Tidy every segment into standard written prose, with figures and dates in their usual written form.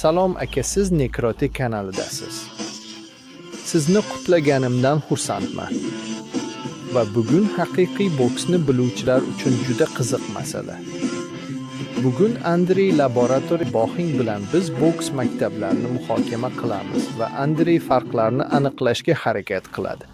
Salom aka, siz Nekrote kanalidasiz. Sizni qutlaganimdan xursandman. Va bugun haqiqiy boksni biluvchilar uchun juda qiziq masala. Bugun Andrey Laboratoriy Boxing bilan biz boks maktablarini muhokama qilamiz va Andrey farqlarni aniqlashga harakat qiladi.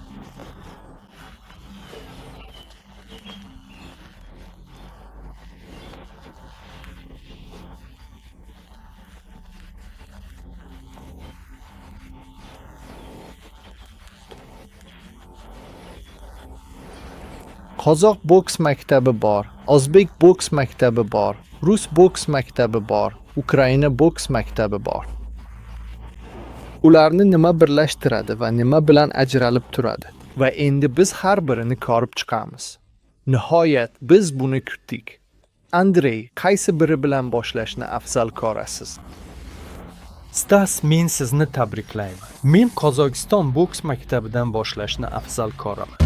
Qozoq boks maktabi bor, o'zbek boks maktabi bor, rus boks maktabi bor, Ukraina boks maktabi bor. Ularni nima birlashtiradi va nima bilan ajralib turadi? Va endi biz har birini ko'rib chiqamiz. Nihoyat biz buni kutdik. Andrey, qaysi biri bilan boshlashni afzal ko'rasiz? Stas, men sizni tabriklayman. Men Qozog'iston boks maktabidan boshlashni afzal ko'raman.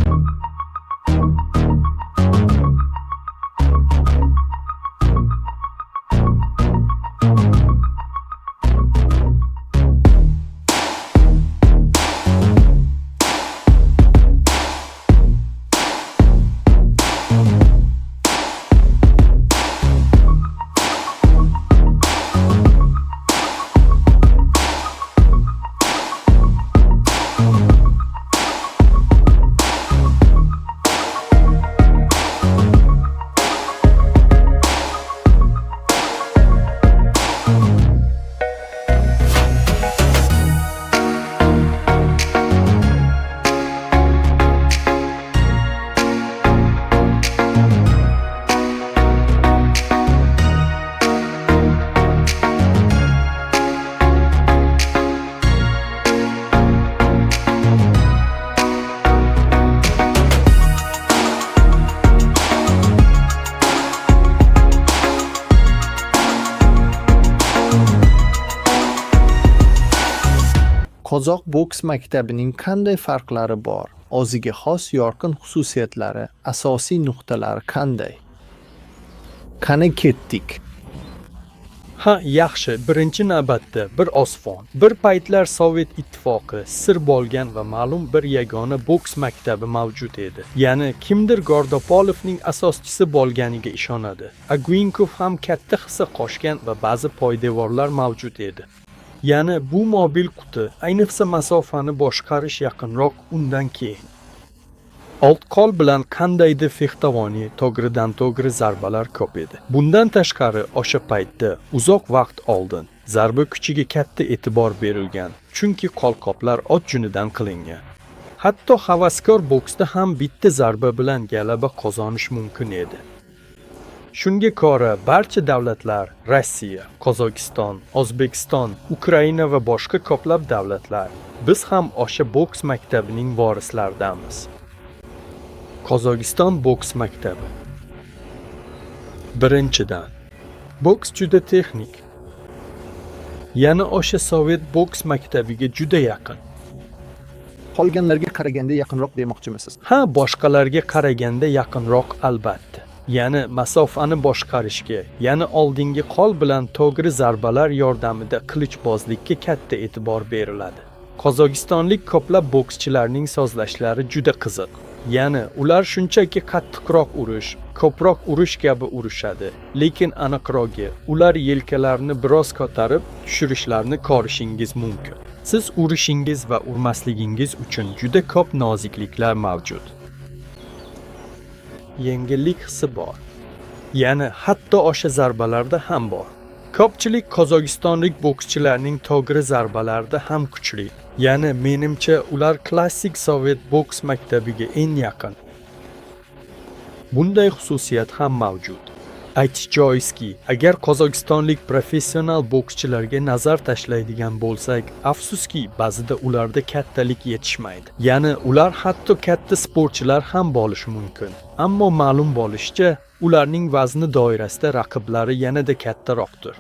Qozoq boks maktabining qanday farqlari bor? O'ziga xos yorqin xususiyatlari, asosiy nuqtalari qanday? Qani ketdik. Ha, yaxshi. Birinchi navbatda bir osfon. Bir paytlar Sovet Ittifoqi sir bo'lgan va ma'lum bir yagona boks maktabi mavjud edi. Ya'ni kimdir Gordopolovning asoschisi bo'lganiga ishonadi. Aguinkov ham katta hissa qo'shgan va ba'zi poydevorlar mavjud edi. Ya'ni bu mobil quti, ayniqsa masofani boshqarish yaqinroq undan keyin. Old qo'l bilan qandaydir фехтование, to'g'ridan to'g'ri zarbalar ko'p edi. Bundan tashqari, o'sha paytda uzoq vaqt oldin zarba kuchiga katta e'tibor berilgan, chunki qo'lqoplar ot junidan qilingan. Hatto havaskor boksda ham bitta zarba bilan g'alaba qozonish mumkin edi. Shunga ko'ra barcha davlatlar: Rossiya, Qozog'iston, O'zbekiston, Ukraina va boshqa ko'plab davlatlar, biz ham o'sha boks maktabining vorislaridamiz. Qozog'iston boks maktabi. Birinchidan, boks juda texnik. Yana o'sha sovet boks maktabiga juda yaqin. Qolganlarga qaraganda yaqinroq demoqchimisiz? Ha, boshqalarga qaraganda yaqinroq, albatta. Ya'ni masofani boshqarishga, ya'ni oldingi qo'l bilan to'g'ri zarbalar yordamida qilichbozlikka katta e'tibor beriladi. Qozog'istonlik ko'plab bokschilarning sozlashlari juda qiziq. Ya'ni ular shunchaki qattiqroq urish, ko'proq urish kabi urishadi, lekin aniqrog'i, ular yelkalarini biroz ko'tarib tushirishlarini ko'rishingiz mumkin. Siz urishingiz va urmasligingiz uchun juda ko'p nozikliklar mavjud. Yengillik hissi bor. Ya'ni hatto o'sha zarbalarda ham bor. Ko'pchilik qozog'istonlik bokschilarning to'g'ri zarbalarida ham kuchli. Ya'ni menimcha, ular klassik sovet boks maktabiga eng yaqin. Bunday xususiyat ham mavjud. Aytish joizki, agar qozog'istonlik professional bokschilarga nazar tashlaydigan bo'lsak, afsuski, ba'zida ularda kattalik yetishmaydi. Ya'ni ular hatto katta sportchilar ham bo'lishi mumkin. Ammo ma'lum bo'lishicha, ularning vazni doirasida raqiblari yanada kattaroqdir.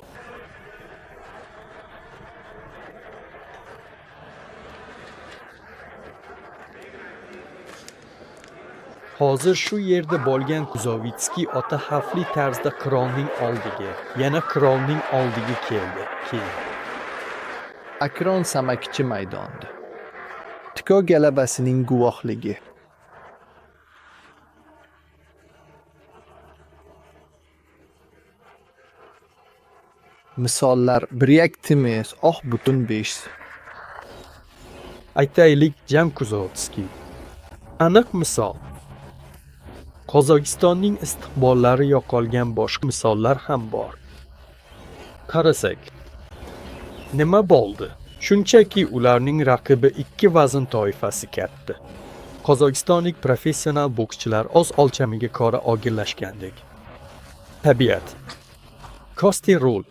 Hozir shu yerda bo'lgan Kuzovitskiy ota xavfli tarzda qirolning oldiga, yana qirolning oldiga keldi. Keyin Akron Samakichi maydonida. Tiko g'alabasining guvohligi. Misollar 1,2 oh butun 5. Aytaylik, Jam Kuzovskiy. Aniq misol. Qozog'istonning istiqbollari yo'qolgan boshqa misollar ham bor. Qarasak, nima bo'ldi? Shunchaki ularning raqibi ikki vazn toifasi katta. Qozog'istonlik professional bokschilar o'z o'lchamiga ko'ra og'irlashgandek. Tabiat. Kosti rul.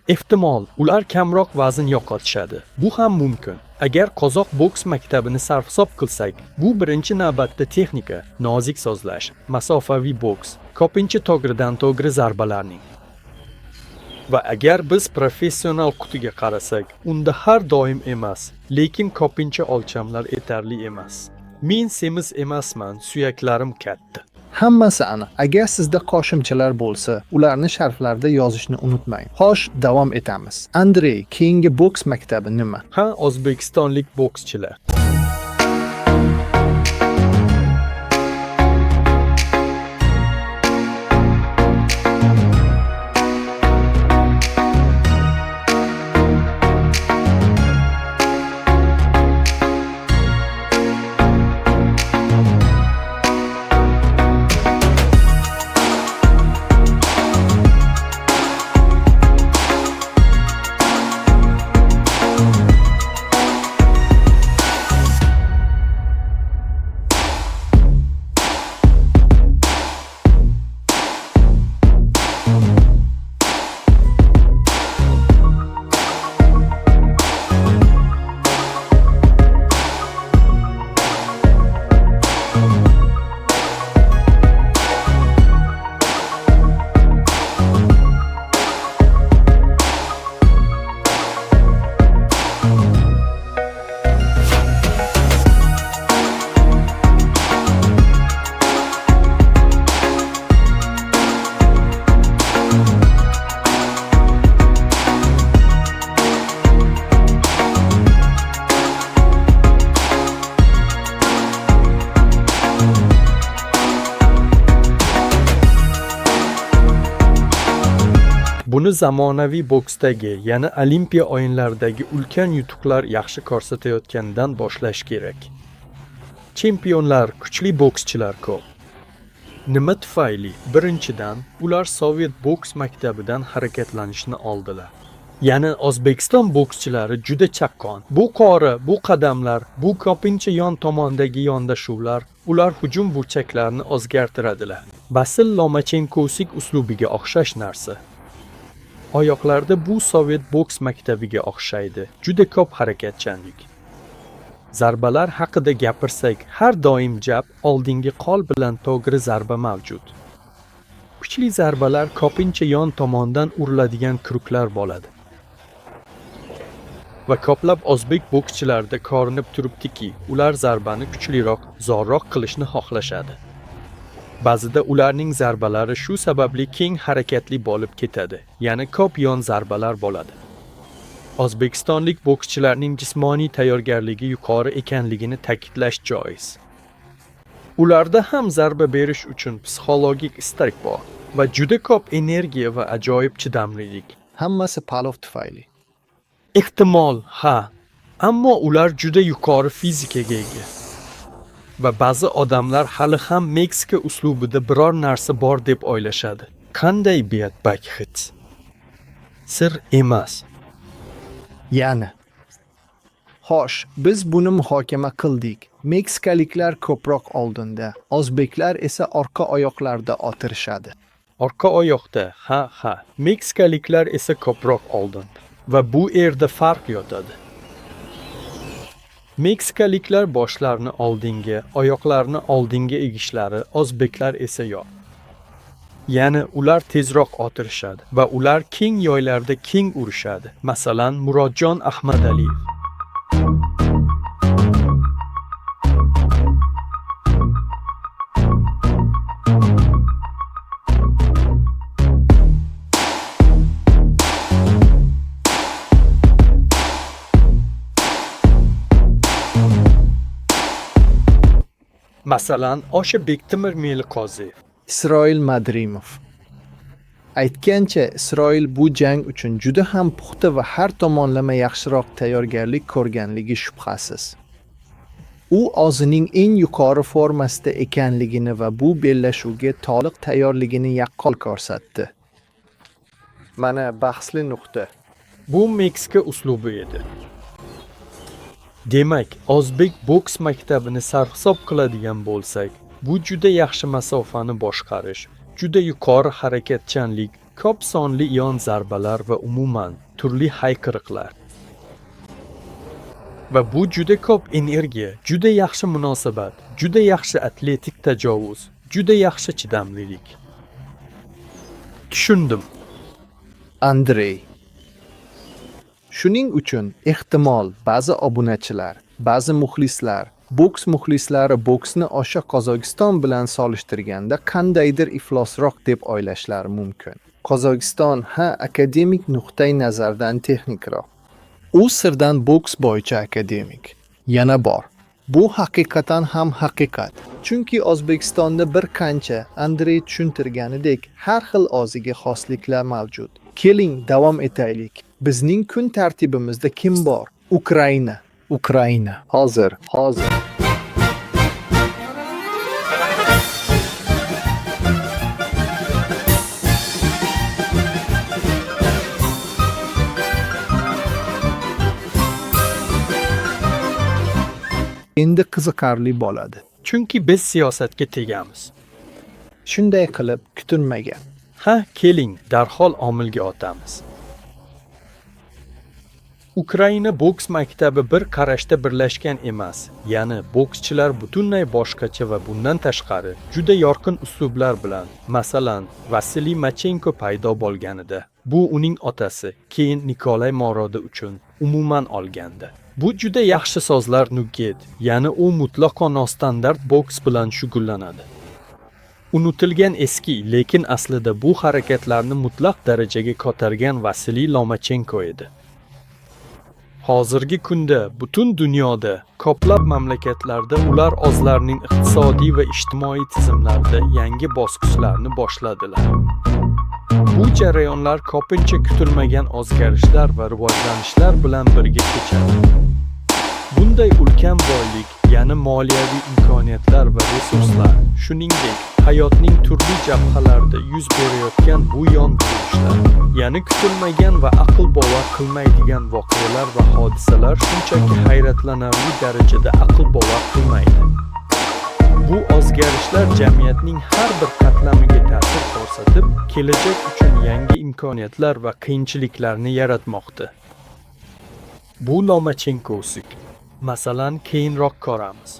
Ehtimol, ular kamroq vazn yo'qotishadi. Bu ham mumkin. Agar qozoq boks maktabini sarhisob qilsak, bu birinchi navbatda texnika, nozik sozlash, masofaviy boks, ko'pincha to'g'ridan to'g'ri zarbalarning. Va agar biz professional qutiga qarasak, unda har doim emas, lekin ko'pincha o'lchamlar yetarli emas. Men semiz emasman, suyaklarim katta. Hammasi aniq. Agar sizda qo'shimchalar bo'lsa, ularni sharhlarda yozishni unutmang. Xo'sh, davom etamiz. Andrey, keyingi boks maktabi nima? Ha, o'zbekistonlik bokschilar. Buni zamonaviy boksdagi, ya'ni Olimpiya o'yinlaridagi ulkan yutuqlar yaxshi ko'rsatayotganidan boshlash kerak. Chempionlar, kuchli bokschilar ko'p. Nima tufayli? Birinchidan, ular sovet boks maktabidan harakatlanishni oldilar. Ya'ni O'zbekiston bokschilari juda chaqqon. Bu qori, bu qadamlar, bu ko'pincha yon tomondagi yondashuvlar, ular hujum burchaklarini o'zgartiradilar. Vasil Lomachenkosik uslubiga o'xshash narsa. Oyoqlarda bu sovet boks maktabiga o'xshaydi. Juda ko'p harakatchanlik. Zarbalar haqida gapirsak, har doim jab, oldingi qo'l bilan to'g'ri zarba mavjud. Kuchli zarbalar ko'pincha yon tomondan uriladigan крюк lar bo'ladi. Va ko'plab o'zbek bokschilarida ko'rinib turibdiki, ular zarbani kuchliroq, zo'rroq qilishni xohlashadi. Ba'zida ularning zarbalari shu sababli keng harakatli bo'lib ketadi, ya'ni ko'p yon zarbalar bo'ladi. O'zbekistonlik bokschilarning jismoniy tayyorgarligi yuqori ekanligini ta'kidlash joiz. Ularda ham zarba berish uchun psixologik istak bor va juda ko'p energiya va ajoyib chidamlilik. Hammasi palov tufayli. Ehtimol, ha. Ammo ular juda yuqori fizikaga ega. Va ba'zi odamlar hali ham Meksika uslubida biror narsa bor deb o'ylashadi. Qanday beadbag'it? Sir emas. Ya'ni. Xo'sh, biz buni muhokama qildik. Meksikaliklar ko'proq oldinda, o'zbeklar esa orqa oyoqlarda o'tirishadi. Orqa oyoqda, ha. Meksikaliklar esa ko'proq oldin. Va bu yerda farq yotadi. Meksikaliklar boshlarini oldinga, oyoqlarini oldinga egishlari, o'zbeklar esa yo'q. Ya'ni ular tezroq o'tirishadi va ular keng yoylarda keng urishadi. Masalan, Murodjon Ahmadaliyev. Masalan, o'sha Bektemir Meliqo'ziyev. Isroil Madrimov. Aytgancha, Isroil bu jang uchun juda ham puxta va har tomonlama yaxshiroq tayyorgarlik ko'rganligi shubhasiz. U o'zining eng yuqori formasida ekanligini va bu bellashuvga to'liq tayyorligini yaqqol ko'rsatdi. Mana bahsli nuqta. Bu Meksika uslubi edi. Demak, o'zbek boks maktabini sarhisob qiladigan bo'lsak, bu juda yaxshi masofani boshqarish, juda yuqori harakatchanlik, ko'p sonli yon zarbalar va umuman turli hayqiriqlar. Va bu juda ko'p energiya, juda yaxshi munosabat, juda yaxshi atletik tajovuz, juda yaxshi chidamlilik. Tushundim. Andrey. Shuning uchun ehtimol ba'zi obunachilar, ba'zi muxlislar, boks muxlislari boksni o'sha Qozog'iston bilan solishtirganda qandaydir iflosroq deb o'ylashlari mumkin. Qozog'iston, ha, akademik nuqtai nazardan texnikroq. U sirdan boks bo'yicha akademik. Yana bor. Bu haqiqatan ham haqiqat. Chunki O'zbekistonda bir qancha, Andrey tushuntirganidek, har xil o'ziga xosliklar mavjud. Keling, davom etaylik. Bizning kun tartibimizda kim bor? Ukraina. Ukraina. Hozir, hozir. Endi qiziqarli bo'ladi. Chunki biz siyosatga tegamiz. Shunday qilib, kutilmagan. Ha, keling, darhol omilga o'tamiz. Ukraina boks maktabi bir qarashda birlashgan emas. Ya'ni bokschilar butunlay boshqacha va bundan tashqari juda yorqin uslublar bilan, masalan, Vasiliy Lomachenko paydo bo'lganida, bu uning otasi, keyin Nikolay Moroda uchun umuman olganda. Bu juda yaxshi so'zlar Nuget, ya'ni u mutlaqo nostandart boks bilan shug'ullanadi. Unutilgan eski, lekin aslida bu harakatlarni mutlaq darajaga ko'targan Vasiliy Lomachenko edi. Hozirgi kunda butun dunyoda ko'plab mamlakatlarda ular o'zlarining iqtisodiy va ijtimoiy tizimlarida yangi bosqichlarni boshladilar. Bu jarayonlar ko'pincha kutilmagan o'zgarishlar va rivojlanishlar bilan birga kechadi. Bunday ulkan boylik, ya'ni moliyaviy imkoniyatlar va resurslar, shuningdek, hayotning turli jabhalarida yuz berayotgan bu yon burilishlar, ya'ni kutilmagan va aql bovar qilmaydigan voqealar va hodisalar shunchaki hayratlanarli darajada aql bovar qilmaydi. Bu o'zgarishlar jamiyatning har bir qatlamiga ta'sir ko'rsatib, kelajak uchun yangi imkoniyatlar va qiyinchiliklarni yaratmoqda. Bu Lomachenko-sik. Masalan, keyinroq ko'ramiz.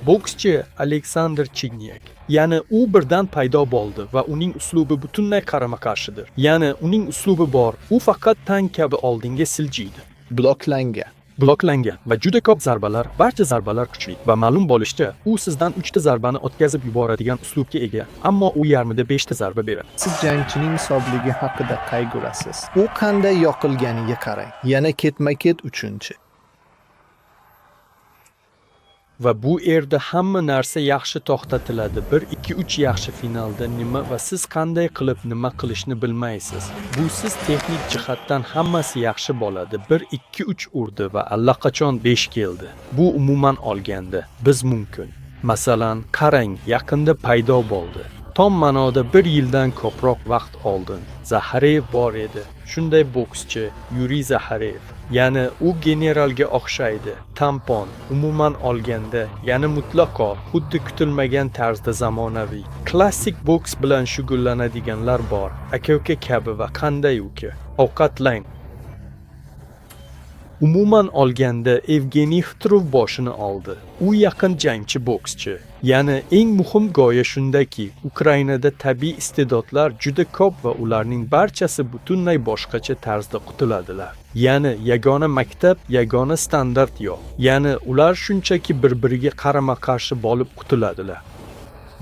Bokschi Aleksandr Chignyak. Ya'ni u birdan paydo bo'ldi va uning uslubi butunlay qarama-qarshidir. Ya'ni uning uslubi bor, u faqat tank kabi oldinga siljiydi. Bloklangan. Bloklangan va juda ko'p zarbalar, barcha zarbalar kuchli va ma'lum bo'lishicha, u sizdan 3 ta zarbani o'tkazib yuboradigan uslubga ega, ammo u yarmida 5 ta zarba beradi. Siz jangchining sog'ligi haqida qayg'urasiz. U qanday yoqilganiga qarang. Yana ketma-ket uchinchi. Va bu yerda hamma narsa yaxshi to'xtatiladi. 1 2 3 yaxshi finalda nima va siz qanday qilib nima qilishni bilmaysiz. Bu siz texnik jihatdan hammasi yaxshi bo'ladi. 1 2 3 urdi va allaqachon 5 keldi. Bu umuman olganda biz mumkin. Masalan, qarang, yaqinda paydo bo'ldi. Tom ma'noda bir yildan ko'proq vaqt oldin Zaxareyev bor edi. Shunday bokschi Yuriy Zaxareyev. Ya'ni u generalga o'xshaydi. Tampon, umuman olganda, ya'ni mutlaqo xuddi kutilmagan tarzda zamonaviy. Klassik boks bilan shug'ullanadiganlar bor. Aka-uka kabi va qanday uka? Ovqatlang. Umuman olganda, Evgeniy Xitrov boshini oldi. U yaqin jangchi bokschi. Ya'ni eng muhim g'oya shundaki, Ukrainada tabiiy iste'dodlar juda ko'p va ularning barchasi butunlay boshqacha tarzda qutuladilar. Ya'ni yagona maktab, yagona standart yo'q. Ya'ni ular shunchaki bir-biriga qarama-qarshi bo'lib qutuladilar.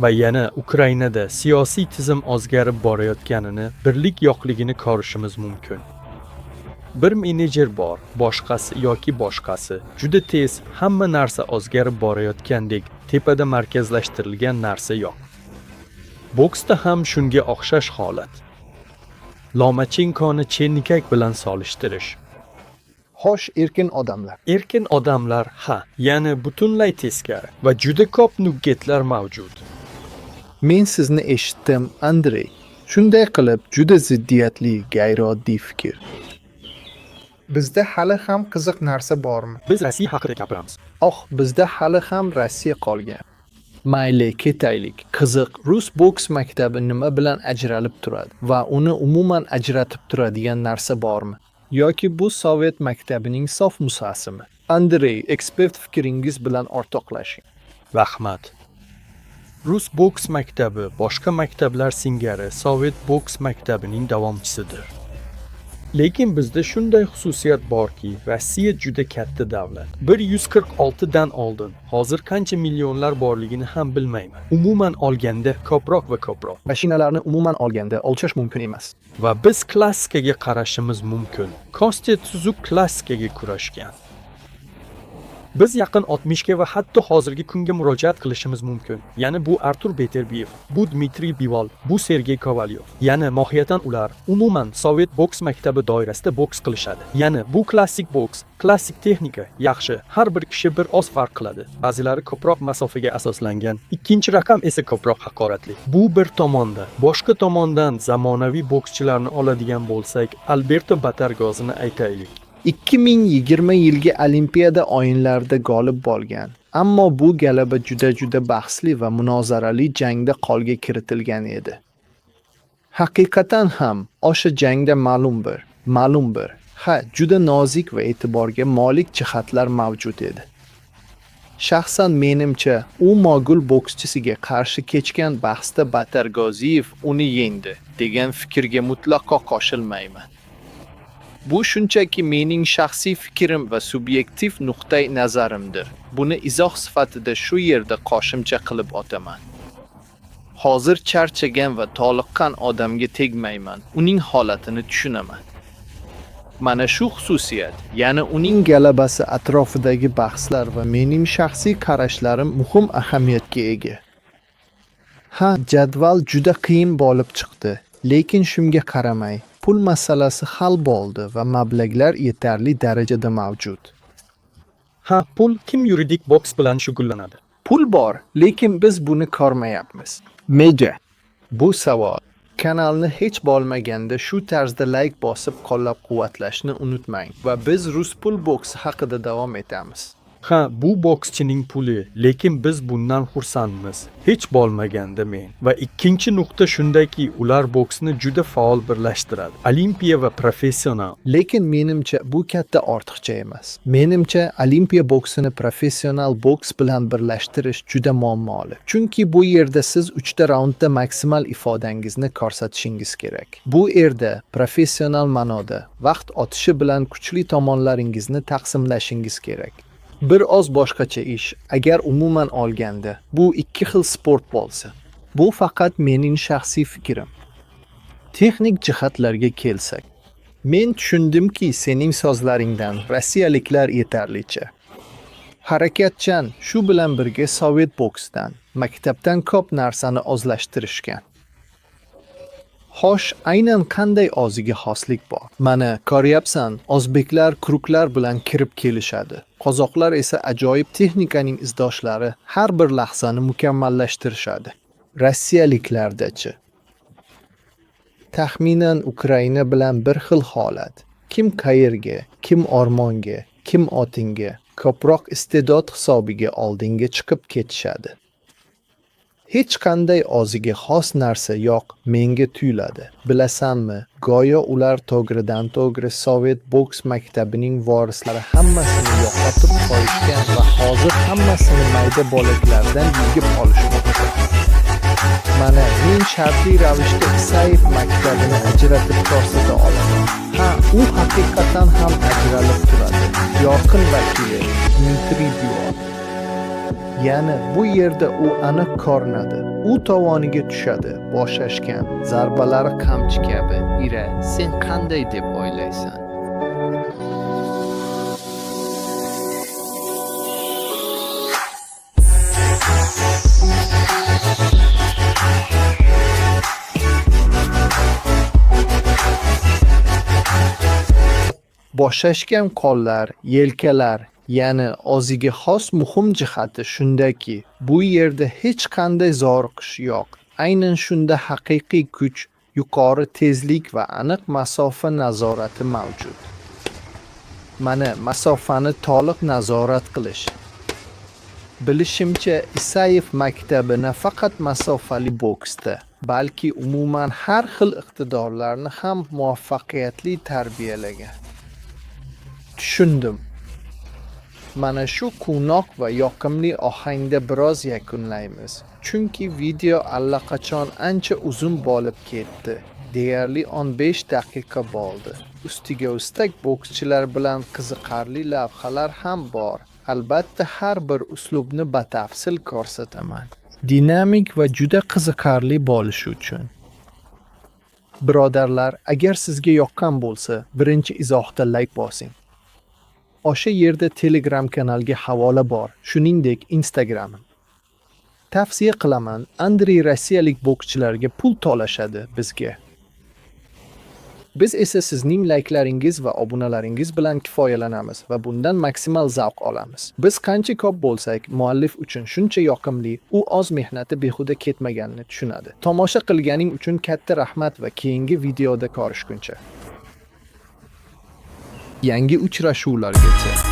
Va yana Ukrainada siyosiy tizim o'zgarib borayotganini, birlik yo'qligini ko'rishimiz mumkin. Bir menejer bor, boshqasi yoki boshqasi. Juda tez hamma narsa o'zgarib borayotgandek, Tepada markazlashtirilgan narsa yo'q. Boksda ham shunga o'xshash holat. Lomachenkoni Chenikak bilan solishtirish. Xo'sh, erkin odamlar. Erkin odamlar, ha, ya'ni butunlay teskari va juda ko'p nuggetlar mavjud. Men sizni eshitdim, Andrey. Shunday qilib, juda ziddiyatli, g'ayrioddiy fikr. Bizda hali ham qiziq narsa bormi? Biz Rossiya haqida gapiramiz. Oh, bizda hali ham Rossiya qolgan. Mayli, ketaylik. Qiziq, rus boks maktabi nima bilan ajralib turadi va uni umuman ajratib turadigan narsa bormi? Yoki bu sovet maktabining sof nusxasimi? Andrey, ekspert fikringiz bilan o'rtoqlashing. Rahmat. Rus boks maktabi boshqa maktablar singari sovet boks maktabining davomchisidir. Lekin bizda shunday xususiyat borki, Rossiya juda katta davlat. 146 dan oldin, hozir qancha millionlar borligini ham bilmayman. Umuman olganda ko'proq va ko'proq. Mashinalarni umuman olganda o'lchash mumkin emas. Va biz klassikaga qarashimiz mumkin. Kostya tuzuk klassikaga kurashgan. Biz yaqin 60 ga va hatto hozirgi kunga murojaat qilishimiz mumkin. Ya'ni bu Artur Beterbiyev, bu Dmitriy Bivol, bu Sergey Kovalyov. Ya'ni mohiyatan ular umuman sovet boks maktabi doirasida boks qilishadi. Ya'ni bu klassik boks, klassik texnika, yaxshi. Har bir kishi bir oz farq qiladi. Ba'zilari ko'proq masofaga asoslangan, ikkinchi raqam esa ko'proq haqoratli. Bu bir tomonda. Boshqa tomondan zamonaviy bokschilarni oladigan bo'lsak, Alberto Batargozini aytaylik. 2020 yilgi Olimpiada o'yinlarida g'olib bo'lgan. Ammo bu g'alaba juda-juda bahsli va munozarali jangda qo'lga kiritilgan edi. Haqiqatan ham o'sha jangda ma'lum bir, ha, juda nozik va e'tiborga molik jihatlar mavjud edi. Shaxsan menimcha, u mog'ul bokschisiga qarshi kechgan bahsda Batargoziyev uni yengdi degan fikrga mutlaqo qo'shilmayman. Bu shunchaki mening shaxsiy fikrim va subyektiv nuqtai nazarimdir. Buni izoh sifatida shu yerda qo'shimcha qilib o'taman. Hozir charchagan va toliqqan odamga tegmayman, uning holatini tushunaman. Mana shu xususiyat, ya'ni uning g'alabasi atrofidagi bahslar va mening shaxsiy qarashlarim muhim ahamiyatga ega. Ha, jadval juda qiyin bo'lib chiqdi, lekin shunga qaramay, pul masalasi hal bo'ldi va mablag'lar yetarli darajada mavjud. Ha, pul. Kim yuridik boks bilan shug'ullanadi? Pul bor, lekin biz buni ko'rmayapmiz. Meja. Bu savol. Kanalni hech bo'lmaganda shu tarzda layk bosib qo'llab-quvvatlashni unutmang va biz rus pul boksi haqida davom etamiz. Ha, bu bokschining puli, lekin biz bundan xursandmiz. Hech bo'lmaganda men. Va ikkinchi nuqta shundaki, ular boksni juda faol birlashtiradi. Olimpiya va professional. Lekin menimcha bu katta ortiqcha emas. Menimcha olimpiya boksini professional boks bilan birlashtirish juda muammoli. Chunki bu yerda siz 3 ta raundda maksimal ifodangizni ko'rsatishingiz kerak. Bu yerda professional ma'noda vaqt o'tishi bilan kuchli tomonlaringizni taqsimlashingiz kerak. Bir oz boshqacha ish, agar umuman olganda bu ikki xil sport bo'lsa. Bu faqat mening shaxsiy fikrim. Texnik jihatlarga kelsak, men tushundimki, sening so'zlaringdan rossiyaliklar yetarlicha harakatchan, shu bilan birga sovet boksidan, maktabdan ko'p narsani o'zlashtirishgan. Xo'sh, aynan qanday o'ziga xoslik bor? Mana, ko'ryapsan, o'zbeklar крюк lar bilan kirib kelishadi. Qozoqlar esa ajoyib texnikaning izdoshlari, har bir lahzani mukammallashtirishadi. Rossiyaliklarda-chi? Taxminan Ukraina bilan bir xil holat. Kim qayerga, kim o'rmonga, kim otinga, ko'proq iste'dod hisobiga oldinga chiqib ketishadi. Hech qanday o'ziga xos narsa yo'q menga tuyuladi. Bilasanmi, go'yo ular to'g'ridan to'g'ri sovet boks maktabining vorislari hammasini yo'qotib qo'yishgan va hozir hammasini mayda bo'laklardan yig'ib olishmoqda. Mana, men shartli ravishda Isayev maktabini ajratib ko'rsata olaman. Ha, u haqiqatan ham ajralib turadi. Yorqin vakili Dmitriy Bivol. Ya'ni bu yerda u aniq ko'rinadi. U tovoniga tushadi, bo'shashgan, zarbalari qamchi kabi. Ira, sen qanday deb o'ylaysan? Bo'shashgan qo'llar, yelkalar, ya'ni o'ziga xos muhim jihati shundaki, bu yerda hech qanday zoriqish yo'q. Aynan shunda haqiqiy kuch, yuqori tezlik va aniq masofa nazorati mavjud. Mana, masofani to'liq nazorat qilish. Bilishimcha, Isayev maktabi nafaqat masofali boksda, balki umuman har xil iqtidorlarni ham muvaffaqiyatli tarbiyalagan. Tushundim. Mana shu quvnoq va yoqimli ohangda biroz yakunlaymiz. Chunki video allaqachon ancha uzun bo'lib ketdi. Deyarli 15 daqiqa bo'ldi. Ustiga ustak bokschilar bilan qiziqarli lavhalar ham bor. Albatta, har bir uslubni batafsil ko'rsataman. Dinamik va juda qiziqarli bo'lishi uchun. Birodarlar, agar sizga yoqqan bo'lsa, birinchi izohda layk bosing. O'sha yerda Telegram kanalga havola bor, shuningdek Instagramim. Tavsiya qilaman, Andrey rossiyalik bokschilarga pul to'lashadi bizga. Biz esa sizning layklaringiz va obunalaringiz bilan kifoyalanamiz va bundan maksimal zavq olamiz. Biz qancha ko'p bo'lsak, muallif uchun shuncha yoqimli, u o'z mehnati behuda ketmaganini tushunadi. Tomosha qilganing uchun katta rahmat va keyingi videoda ko'rishguncha. Yangi uchrashuvlargacha.